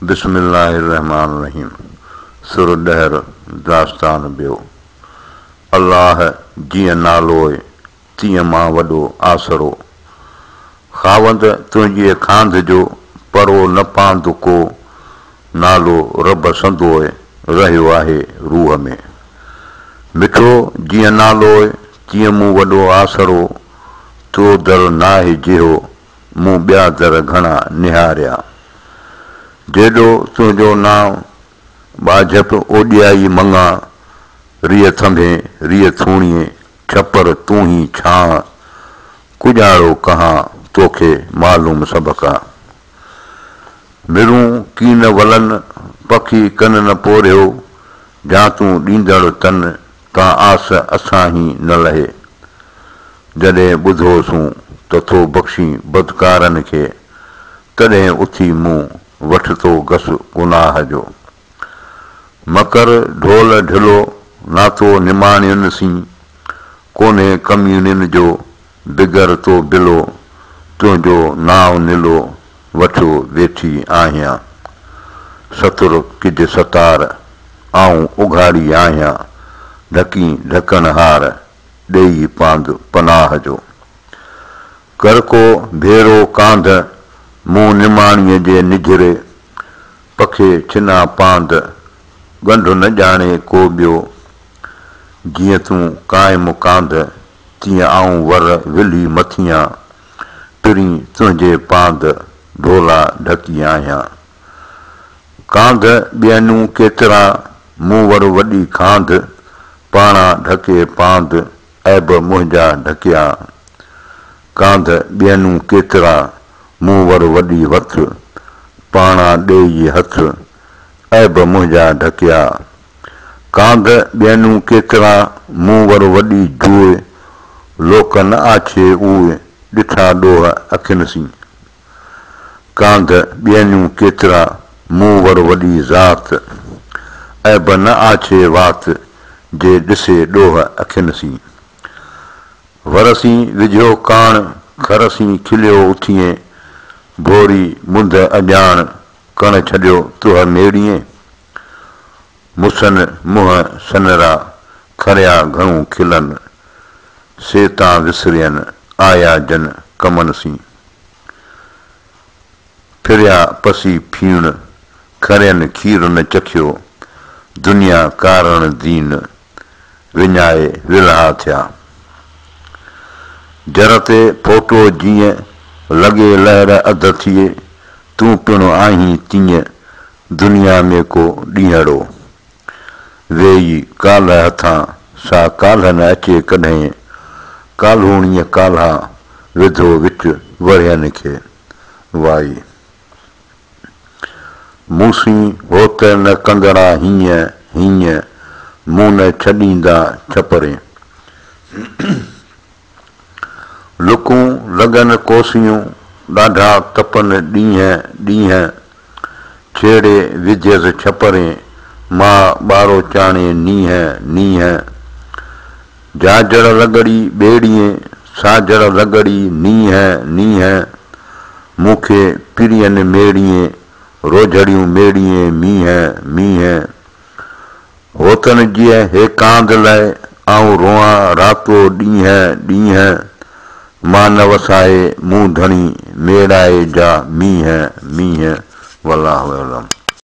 بسم الله الرحمٰن الرحيم سر ڏهر داستان ٻيو الله جيئن نالوء تيئن مان وڏو آسرو خاوند تنهنجيء کانڌ جو پرو نه پاند ڪو نالو رب سندوء رهيو آهي روح ۾ مٺو جيئن نالوء تيئن مون وڏو آسرو تو در ناهي جيهو مون ٻيا در گهڻا نهاريا. جيڏو تنهنجو نانء، ٻاجهپ اوڏيائي مڱان، ريء ٿنڀين، ريء ٿوڻيين، ڇپر تون ئي ڇانء، ڪڄاڙو ڪهان، توکي معلوم سڀڪا. مرون ڪين ولن، پکي ڪن نه پورهيو، جان تون ڏيندڙ تن، تان آس اسان هين نه لهي. جڏهن ٻڌوسون ته ٿو بخشين بدڪارن کي، تڏهن اٿي مون وٺ ٿو گس گناهه جو. مڪر ڍول ڍلو، ناتو نماڻين سين، ڪونهي ڪميڻين جو، بگر تو بلو، تنهنجو نانء نلو، وٺيو ويٺي آهيان. ستر ڪج ستار، آئون اگهاڙي آهيان، ڍڪين ڍڪڻهار، ڏيئي پاند پناهه جو. ڪر ڪو ڀيرو ڪانڌ، مون نماڻيء جي نجهري، پکي ڇنا پاند، ڳنڍ نه ڄاڻي ڪو ٻيو. جيئن تون قائم ڪانڌ، تيئن آئون ور ولهي مٿيان، پرين تنهنجي پاند، ڍولا ڍڪي آهيان. ڪانڌ ٻينون ڪيترا، مون ور وڏي کانڌ، پاڻا ڍڪي پاند، عيب منهنجا ڍڪيا. ڪانڌ ٻينون ڪيترا، مون ور وڏي وٿ، پاڻا ڏيئي هٿ، عيب منهنجا ڍڪيا. ڪانڌ ٻينون ڪيترا، مون ور وڏي جوء، لوڪ نه آڇي اوء، ڏٺا ڏوهه اکين سين. ڪانڌ ٻينيون ڪيترا، مون ور وڏي ذات، عيب نه آڇي وات، جي ڏسي ڏوهه اکين سين. ور سين وجهيو ڪاڻ، کر سين کليو اٿئين، ڀوري منڌ اڄاڻ، ڪڻ ڇڏيو تهه ميڙيين. مسن منهن سنرا، کريا گهڻو کلن، سي تان وسرين، آيا جن ڪمن سين. ڦريا پسي ڦيڻ، کرين کير نه چکيو، دنيا ڪارڻ دين، وڃائي ولها ٿيا. جر تي ڦوٽو جيئن، لڳي لهر اڌ ٿئي، تون پڻ آهين تيئن، دنيا ۾ ڪو ڏينهڙو. ويئي ڪالهه هٿان، سا ڪالهه نه اچي ڪڏهين، ڪالهوڻيء ڪالها، وڌو وچ ورهين کي. وائي. مون سين هوت نه ڪندڙا هينئن هينئن، مون نه ڇڏيندا ڇپرين. لڪون لڳن ڪوسيون، ڏاڍا تپن ڏينهن ڏينهن، ڇيڙي وجهيس ڇپرين، ماء ٻاروچاڻي نينهن نينهن. جاجڙ لڳڙي ٻيڙيين، ساجڙ لڳڙي نينهن نينهن، مون کي پرين ميڙيين، روجهڙيون ميڙيين مينهن مينهن. هوتن جيء هيڪاند لئه، آئون روئان راتو ڏينهن ڏينهن، مان نه وسائي مون ڌڻي، ميڙائي جا مينهن مينهن. والله اعلم.